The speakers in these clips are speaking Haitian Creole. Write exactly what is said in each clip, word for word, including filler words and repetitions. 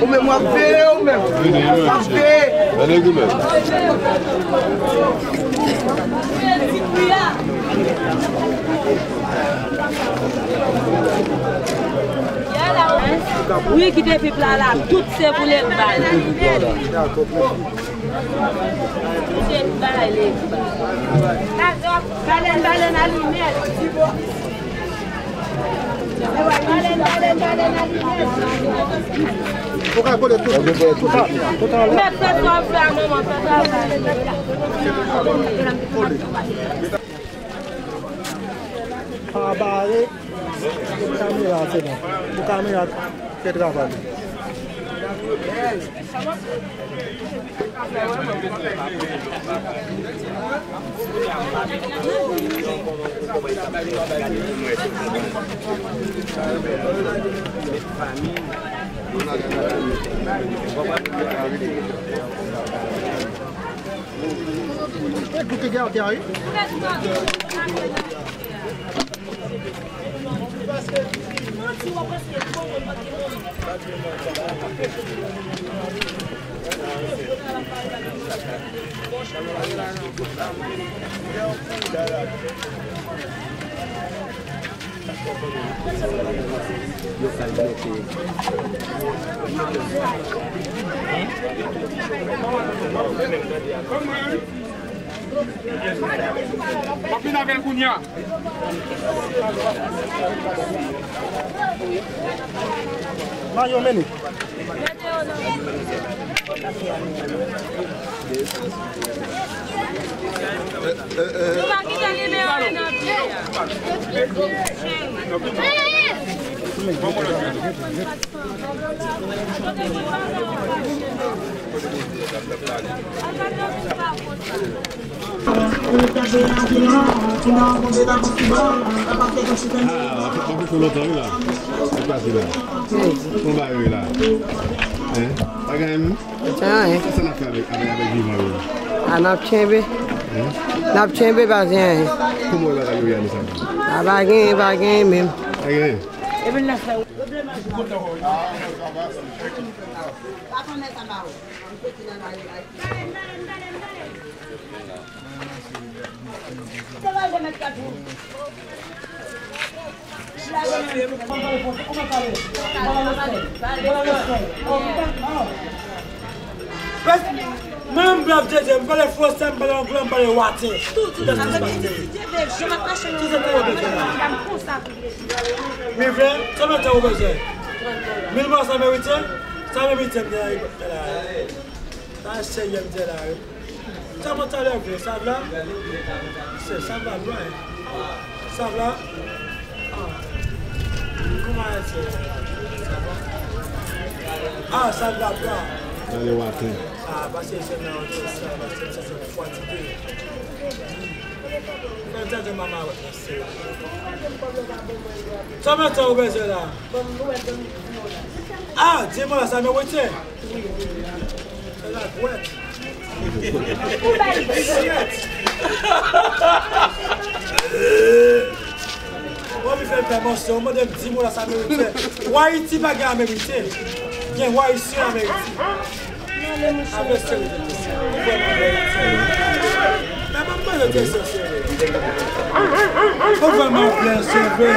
Ou menm w ap veye, ou menm w ap veye. Wi, kite pip la la, tout se pou Legba. Tout se pou Legba. Balèn, balèn, alimèt. Mèt fè sa w fè a manman, fè travay. Pa bare pou kamera, se bon. Pou kamera fè travay. M ap vin avè l kounye a. Mayo, mennen. Nou pa kite nimewo a nan pye a. Ah, w ap fè lontan wi la. Ou pase la. Ou ba yo la. Hein? Pa gen anyen menm? Pa gen anyen. Sa n ap fè avèk, avèk, avèk vivan yo? A, n ap tchenbe. Hein? N ap tchenbe, pa gen anyen. Kòman w wè bagay yo ye ane sa? A, pa gen, pa gen menm. Pa gen anyen. Menm Black Jeje, m pale fransè, m pale anglè, m pale wate. Tout sa vle di, si Dye vle, jan m ap mache nan yon bagay, m konsa. Mi vle, konbyen tan ou bezwen? Mil mwa sa merite? Sa merite m te la. Sa serye m te la, wi. Sa mwen talè vle, sa vle? Se sa vle, wi. Sa vle? Ah. Kòman se? Ah, sa vle, vle. Talè waten. Ah, pase se nan oto sa, pase se se fatige. Fè tande mama wè. Sa mwen tan ou bezwen la? Ah, di mwen la, sa merite? Se la gwèt. Shit. Ou anvi fè m fè mansyon, ou mande m di mwen la, sa merite? Wa Ayiti pa gen Ameriken. Gen wa Ayisyen Ameriken. Avè serye. Ou vrèman bèl, serye. Nan mwen mande kesyon serye. Ou vrèman bèl, serye.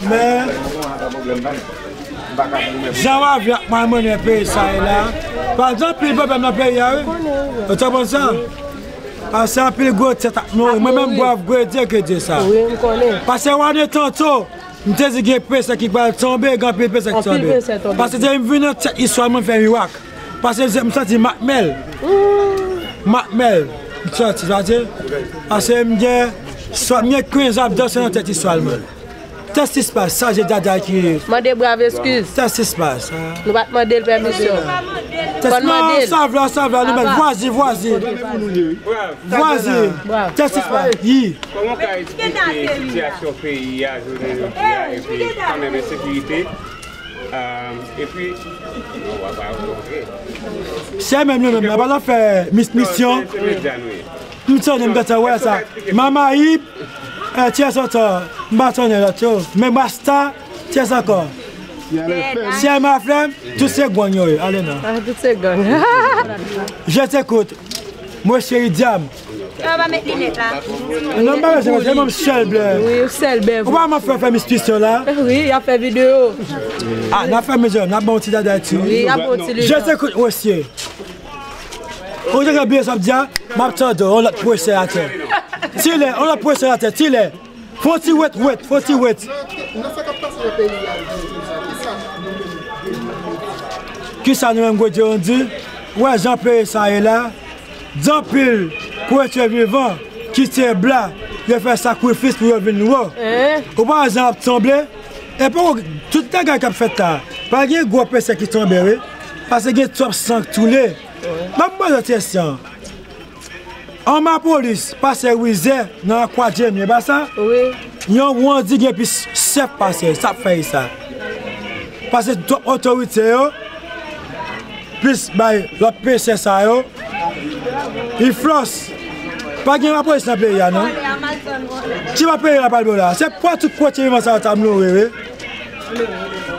Men, jan w ap viv ak mwen mennen peyi sa ye la, pa gen anpil pwoblèm nan peyi a, wi. Ou te konprann sa? Paske anpil gwo tèt ap mouri. Mwen menm, bwav gwo Dye ke Dye sa. Wi, m konnen. Paske w ane tanto, m te di gen peyi sa ki pral tonbe, gen anpil peyi sa ki tonbe. Anpil peyi sa tonbe. Paske depi m vin nan tèt istwa, mwen fè mirak. Paske m santi m ap mèl. M ap mèl. M santi, sa vle di, paske m gen Swa m gen kenz ap danse nan tèt istwa l, man. Tèt sispas, sa se Dada ki. Mande Brav eskiz. Tèt sispas. Nou pa t mande l pèmisyon. Tèt, non, sa vla, sa vla, nou mèt. Vwazi, vwazi. Vwazi. Tèt sispas. Yi. Kòman w ka eksplike sitiyasyon peyi a jounen jodi a epi kanmenm ensekirite? Epi, non, w ap, w ap, ok. Se menm yo menm, la pa fè mis, misyon. M sonje m gentan wè sa. Mamayip, eh, Tyès Otan, m pa sonje lòt yo. Men Masta, Tyès ankò. Syèl ma flèm, tout se gwang yo ye. Ale non. Ah, tout se gang. Je t'écoute. Mwen se Idiam. Yo pa met linèt la. Non, m pa bezwen, se menm sèl blè. Wi, sèl blè. Ou pa man fè, fè mistisyon la? Wi, y ap fè videyo. Ah, n ap fè mizè, n ap ba w ti dada ti. Wi, y ap ba w ti lizan. Je t'écoute, Wesye. Ou te gen byen sa ap di a? M ap tande w, yon lòt pwesè atè. Ti lè, yon lòt pwesè atè, ti lè. Fò ti wèt, wèt, fò ti wèt. Nan, nan sa k ap pase nan peyi a, di sa, kisa nou menm Gwo Dye nou di? Ou wè jan peyi sa ye la? Di anpil kretyen vivan kite bla, yo fè sakrifis pou yo vin wo. Ou pa wè jan ap tonbe? Epi ou, tout dega k ap fèt la, pa gen gwo pese ki tonbe, wi. Paske gen twòp san k koule. Ban m poze w kesyon. Anmapolis pase Wizè nan Akwadjemi, e pa sa? Wi. Yon wandi gen plis chèf pase, sa k fè sa. Pase twòp otorite yo, plis bay lòt pese sa yo. Iflòs, pa gen lapolis nan peyi a, non? Ki pa peyi la pral bo la? Se pou tout kote vivan sa yo ta mouri, wi.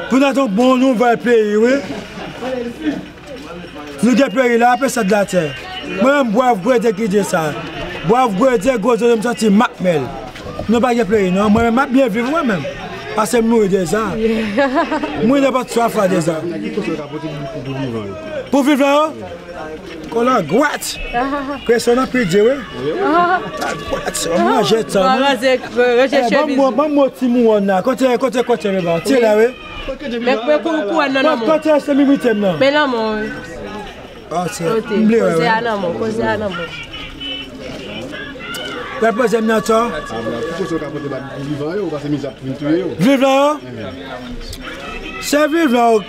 Pou n ap yon bon nouvèl peyi, wi. Nou gen peyi la, apre sa de latè. Mwen menm, Brav Gwo Dye ki di sa. Brav Gwo Dye, Gwo Dye, m santi m ak mèl. Nou pa gen peyi, non. Mwen menm, m ap byen viv, mwen menm. Pase m mouri deja. M mouri nenpòt twa fwa deja. Pou viv la, yo? Kolangwèt! Presyon nan pidye, wi. Kolangwèt, manje tan, wi. Ban mwen, ban mwen ti mouwòn la. Kote, kote, kote, men ba. Ti la, wi. Men, men kou, kou an nan lanmò. Kote se mimite m nan? Men lanmò, wi. Ah, se, kote, m bliye, koze a nan men w, koze a nan men w. Wè poze m nan to. Pou kote w ka pote ba vivan yo, ou pase mizè ap vin touye yo. Vivan yo? Se vivan yo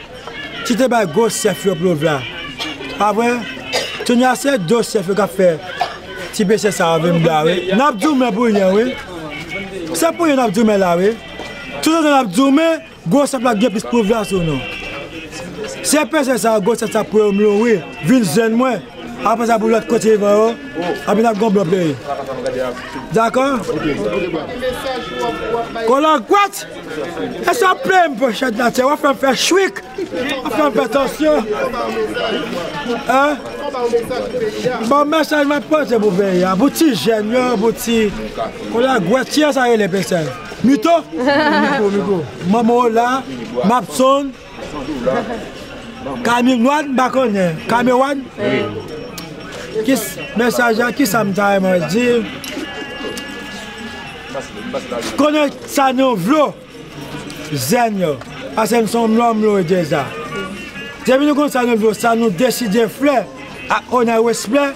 ki te bay gwo chèf yo plouv la. Pa vre? Kounye a se do chèf yo k ap fè ti pese sa yo vin bla, wi. N ap goumen pou yo, wi. Se pou yo n ap goumen la, wi. Toutotan n ap goumen, gwo chèf la gen plis pouvwa sou nou. Se pese sa, gwo chèf sa pou yo mouri, vin jwenn mwen. Apre sa, pou lòt kote vivan yo, epi n ap gon blan peyi. Dakò? Kolangwèt! E sa w ap plenn m, pochèt la, w ap fè m fè chwik, w ap fè m fè tansyon. Hein? Bon, mesaj m ap pote pou peyi a, pou ti jèn yo, pou ti kolangwèt, kiyès sa rele, pese? Mito? Mito, Mito. Manman w la, Mapson, Kamirwan, m pa konnen. Kamirwan? Ki s-, mesaj la, kisa m ta renmen di? Konnen sa nou vle, jèn yo. Paske m se yon nonm, nou deja. Depi nou konn sa nou vle, sa nou deside fè, ak onè, respè,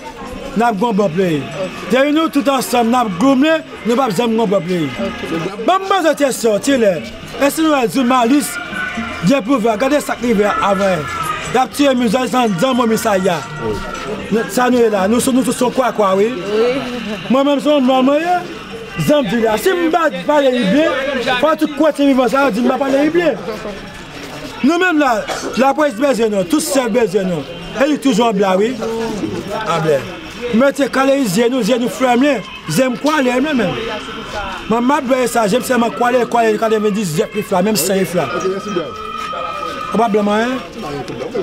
n ap gon bon peyi. Depi nou tout ansanm, n ap goumen, nou p ap janm gon bon peyi. Ban m poze w kesyon, Tilè. Èske nou wè jounalis gen pouvwa? Gade sa k rive avan. Y ap tiye moun, jounalis anndan komisarya. Sa nou ye la, nou, nou tout se yon kwakwa, wi. Mwen menm, se yon nonm mwen ye. Jan m di la, si m pa pale li byen, fò tout kretyen vivan sa yo di m pa pale li byen. Nou menm la, lapolis bezwen nou, tout chèf bezwen nou. E li toujou an bla, wi. An bla. Mete kale zye nou, zye nou fèmen. Zye m kwale, mwen menm. Mwen m ap bwè sa, zye m sèlman kwale, kwale, katrevendizèt pif la, menm san pif la. Ou pa blan mwen, hein?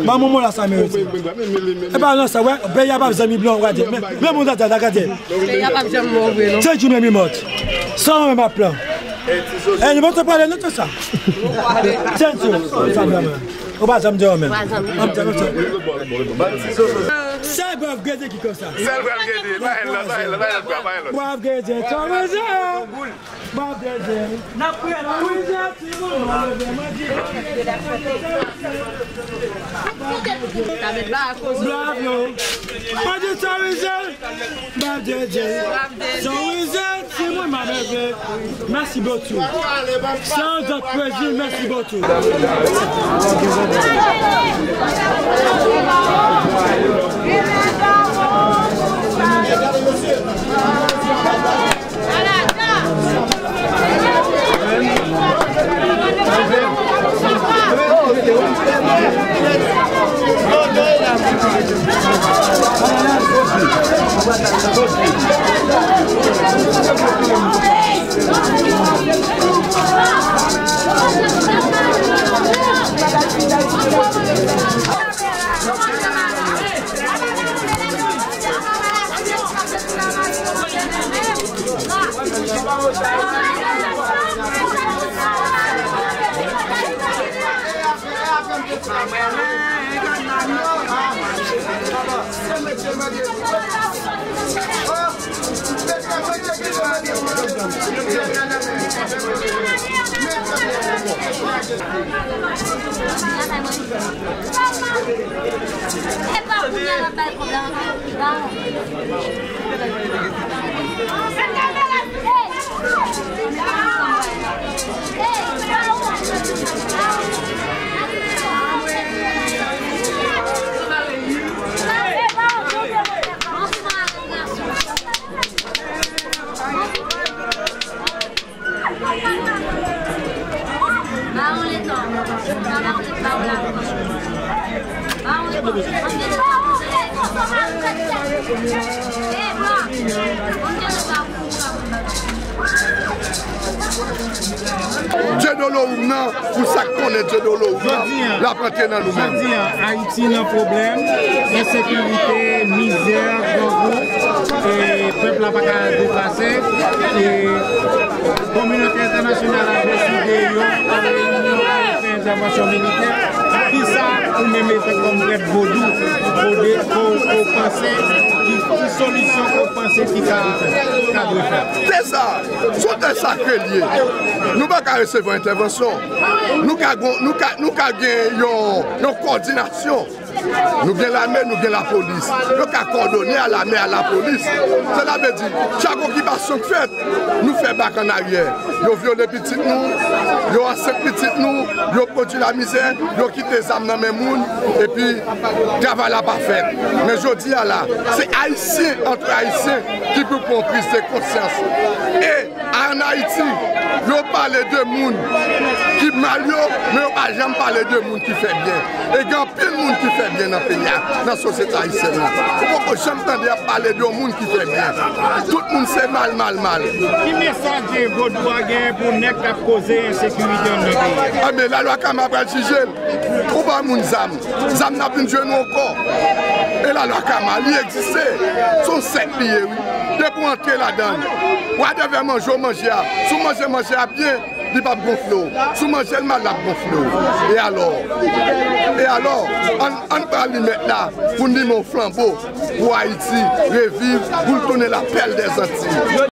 Ban mwen la sa merite. E pa nan sa, wè, peyi a p ap janm blan, w gade. Men, men moun dada, gade. Peyi a p ap janm bon vre, non. Se di men mi mòt. San mwen m ap plan. E, nou pa te pale, nou te sa. Thank you. Ou pa janm di anmè. Ou pa janm di anmè. Sèl Brav Gede ki konsa. Sèl Brav Gede. Pa gen lòt, pa gen lòt, pa gen lòt, pa gen lòt. Brav Gede, twa mezon. Brav Gede. N ap priye la. Priye, timoun, mwen leve, mwen di. Bravo. Bondye sa rize, Bondye Dye sa rize, si mwen m a leve. Mèsi bokou. Sans autre préjugé, mèsi bokou. Dye Dolowoum nan, pou sa k konnen Dye Dolowoum nan, l ap rantre nan nou menm. Jodi a, Ayiti nan pwoblèm, ensekirite, mizè, grangou, e pèp la pa ka deplase, e kominote entènasyonal la deside yo fè entèvansyon militè. Kisa ou menm, etan kòm prèt vodou, ou de, ou, ou panse, ki, ki solisyon ou panse ki ka, ka dwe fèt? Se sa, se yon tè sakre l ye. Nou pa ka resevwa entèvansyon. Nou ka gon-, nou ka, nou ka gen yon, yon kòdinasyon. Nou gen lame, nou gen lapolis. Yo ka kòdone a lame, a lapolis. Sela vle di, chak okipasyon k fèt, nou fè bak an aryè. Yo vyole pitit nou, yo ansent pitit nou, yo pwodui lamizè, yo kite zam nan men moun, epi travay la pa fèt. Men jodi a la, se Ayisyen antre Ayisyen ki pou pran yon priz de konsyans. E ann Ayiti, yo pale de moun ki mal yo, men yo pa janm pale de moun ki fè byen. E gen anpil moun ki fè byen nan peyi a, nan sosyete ayisyèn nan. Ou poko janm tande y ap pale de yon moun ki fè byen. Tout moun se mal, mal, mal. Ki mesaj vodou a genyen pou nèg k ap koze ensekirite anndan peyi a? Enben, lalwa kama pral jije l. Ou ba moun zam. Zam nan ap vin jwe nou ankò. E lalwa kama, li egziste. Se yon sèk li ye, wi. Depi w antre ladan l, wadèvè manje w manje a, si w manje manje a byen, li p ap gonfle w. Si w manje l mal, l ap gonfle w. E alò? E alò? Ann, ann pral li mèt la pou n limen yon flanbo pou Ayiti reviv, pou l tounen lapèl dèzantiy.